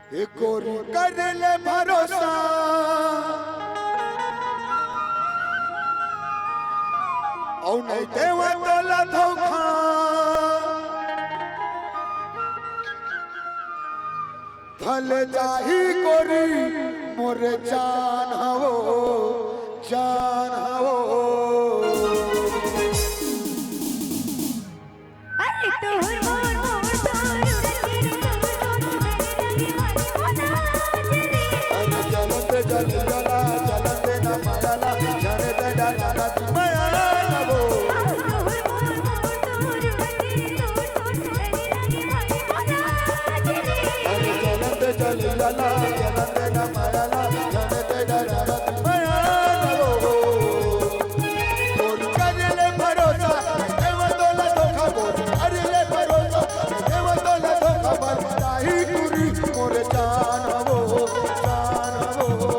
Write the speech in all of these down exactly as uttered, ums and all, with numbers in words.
ए गोरी, कर ले भरोसा, अउ नइ देवंव तोला धोखा। भले जाही गोरी मोर जान हवो, जान हवो। अरे तोर मोर मोर तोर उड़त रे तोर तोर उड़त रे दीवानी मोर नाच रे। अरे चलत चल चला, चलत न मारला, जाने ते डरा ना तू माया ना वो। तोर मोर मोर तोर उड़त रे तोर तोर उड़त रे दीवानी मोर नाच रे। अरे चलत चल चला, चलत न मारला, जाने ते डरा ना तू माया ना वो। मोर कर ले भरोसा, देवंव तोला धोखा। मोर कर ले भरोसा, देवंव तोला धोखा। मर जाही टूरी मोर जान हवो, जान हवो।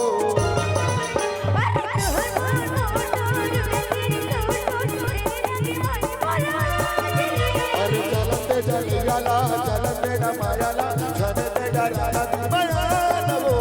अरे चलत चल चला, चलत न मारला, चलत डरा ना तू माया ना वो।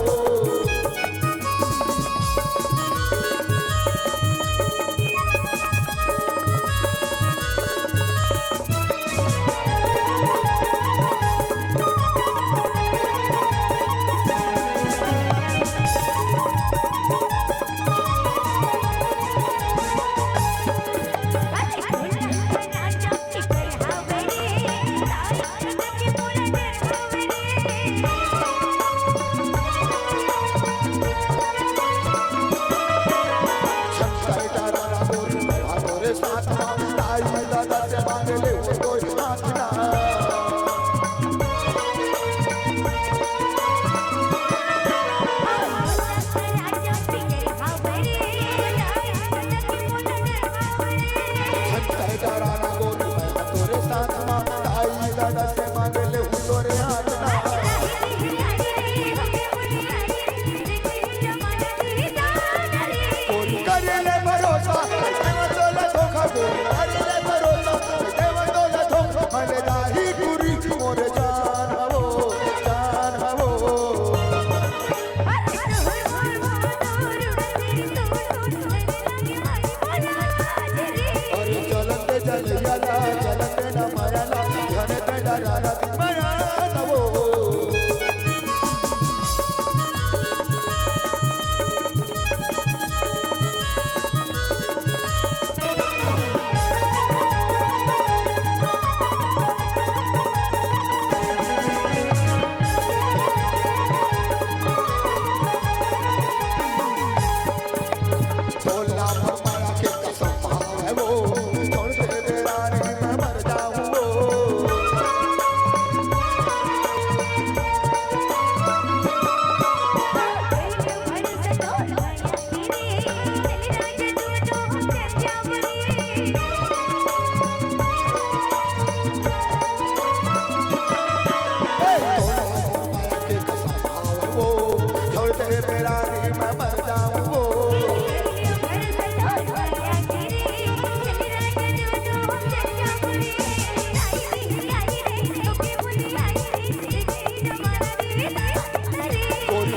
कर ले भरोसा, देवंव तोला धोखा। कर ले भरोसा, देवंव तोला धोखा। भले जाही टूरी मोर जान हवो, जान हवो। अरे चलत चल चला, चलत न मारला, जाने ते डरा ना तू माया ना वो।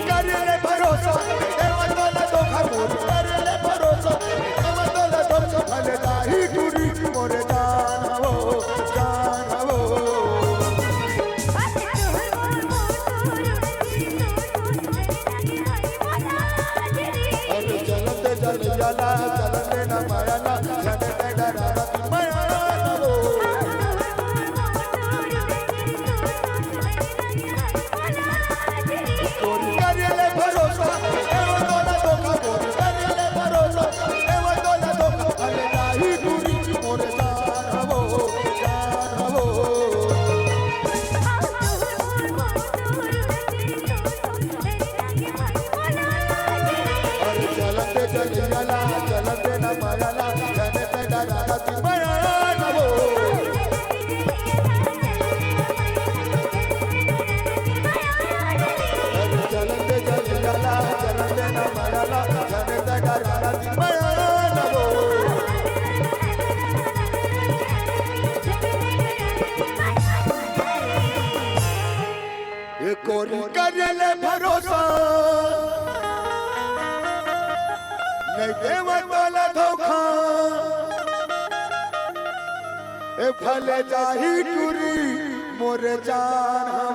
कर ले भरोसा, देवंव तोला धोखा। कर ले भरोसा, देवंव तोला धोखा। भले जाही टूरी मोर जान हवो, जान हवो। कोरी करे ले भरोसा, नहीं देवा तोला धोखा। ए भले जाही टूरी मोरे जान हा।